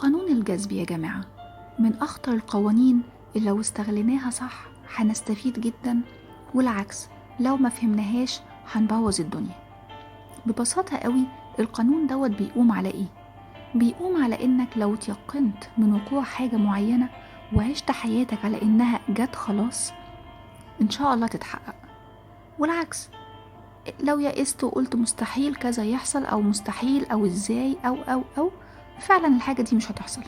قانون الجذب يا جماعة من أخطر القوانين اللي لو استغليناها صح هنستفيد جدا، والعكس لو ما فهمناهاش هنبوظ الدنيا. ببساطة قوي القانون دوت بيقوم على ايه؟ بيقوم على انك لو تيقنت من وقوع حاجة معينة وعشت حياتك على انها جت خلاص ان شاء الله تتحقق، والعكس لو يئست وقلت مستحيل كذا يحصل او مستحيل او ازاي او او او فعلا الحاجة دي مش هتحصل.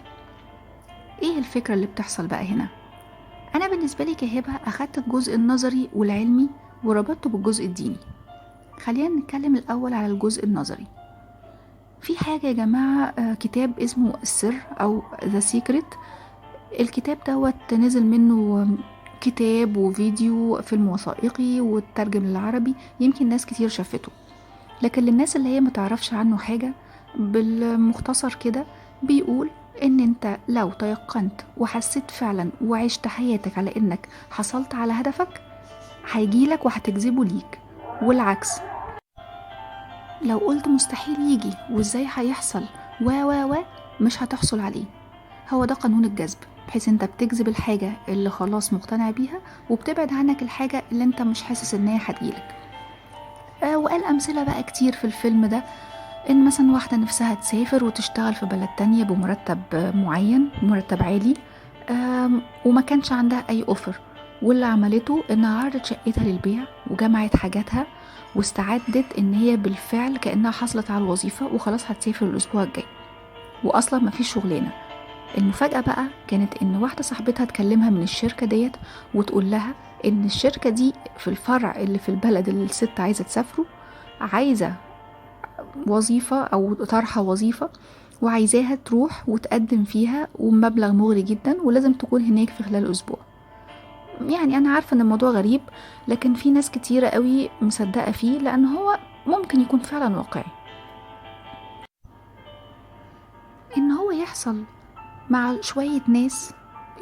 ايه الفكرة اللي بتحصل بقى هنا؟ انا بالنسبة لي كهبة اخدت الجزء النظري والعلمي وربطته بالجزء الديني. خلينا نتكلم الاول على الجزء النظري. في حاجة يا جماعة، كتاب اسمه السر او The Secret. الكتاب دوت نزل منه كتاب وفيديو فيلم وثائقي وترجم للعربي، يمكن ناس كتير شافته، لكن للناس اللي هي ما تعرفش عنه حاجة بالمختصر كده بيقول ان انت لو تيقنت وحسيت فعلا وعشت حياتك على انك حصلت على هدفك هيجيلك وهتجذبه ليك، والعكس لو قلت مستحيل يجي وازاي هيحصل و و و مش هتحصل عليه. هو ده قانون الجذب، بحيث انت بتجذب الحاجة اللي خلاص مقتنع بيها وبتبعد عنك الحاجة اللي انت مش حاسس ان هي هتجيلك. وقال امثلة بقى كتير في الفيلم ده، ان مثلا واحدة نفسها تسافر وتشتغل في بلد تانية بمرتب معين، مرتب عالي، وما كانش عندها اي offer، واللي عملته انها عرضت شقتها للبيع وجمعت حاجاتها واستعدت ان هي بالفعل كأنها حصلت على الوظيفة وخلاص هتسافر الاسبوع الجاي، واصلا ما فيش شغلانة. المفاجأة بقى كانت ان واحدة صاحبتها تكلمها من الشركة ديت وتقول لها ان الشركة دي في الفرع اللي في البلد اللي الست عايزة تسافره عايزة وظيفة او طرحة وظيفة وعايزاها تروح وتقدم فيها ومبلغ مغري جدا ولازم تكون هناك في خلال اسبوع. يعني انا عارفة ان الموضوع غريب، لكن في ناس كتيرة قوي مصدقة فيه لان هو ممكن يكون فعلا واقعي. ان هو يحصل مع شوية ناس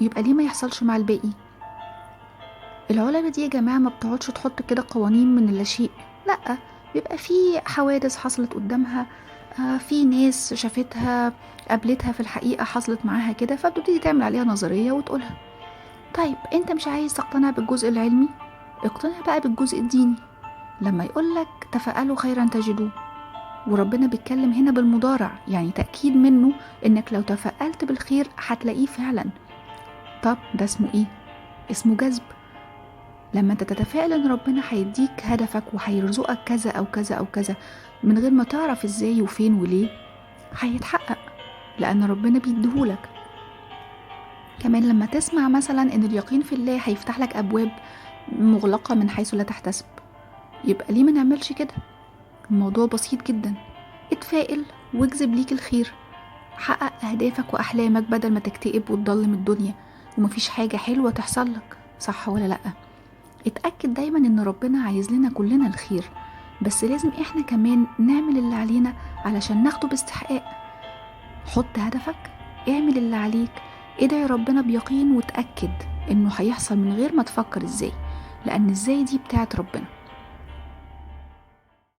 يبقى ليه ما يحصلش مع الباقي؟ العلماء دي يا جماعة ما بتقعدش تحط كده قوانين من اللاشيء، لأ، بيبقى في حوادث حصلت قدامها، في ناس شافتها قابلتها في الحقيقة حصلت معاها كده، فبتبتدي تعمل عليها نظرية وتقولها. طيب انت مش عايز تقتنع بالجزء العلمي، اقتنع بقى بالجزء الديني. لما يقولك تفاءلوا خيرا تجدوه، وربنا بيتكلم هنا بالمضارع، يعني تأكيد منه انك لو تفاءلت بالخير هتلاقيه فعلا. طب ده اسمه ايه؟ اسمه جذب. لما انت تتفائل ان ربنا هيديك هدفك وهيرزقك كذا او كذا او كذا من غير ما تعرف ازاي وفين وليه، هيتحقق لان ربنا بيديهولك. كمان لما تسمع مثلا ان اليقين في الله هيفتح لك ابواب مغلقة من حيث لا تحتسب، يبقى ليه ما نعملش كده؟ الموضوع بسيط جدا، اتفائل واجذب ليك الخير، حقق اهدافك واحلامك بدل ما تكتئب وتضلم الدنيا ومفيش حاجة حلوة تحصل لك، صح ولا لأ؟ اتأكد دايما ان ربنا عايز لنا كلنا الخير، بس لازم احنا كمان نعمل اللي علينا علشان ناخده باستحقاق. حط هدفك، اعمل اللي عليك، ادعي ربنا بيقين وتأكد انه هيحصل من غير ما تفكر ازاي، لان ازاي دي بتاعت ربنا.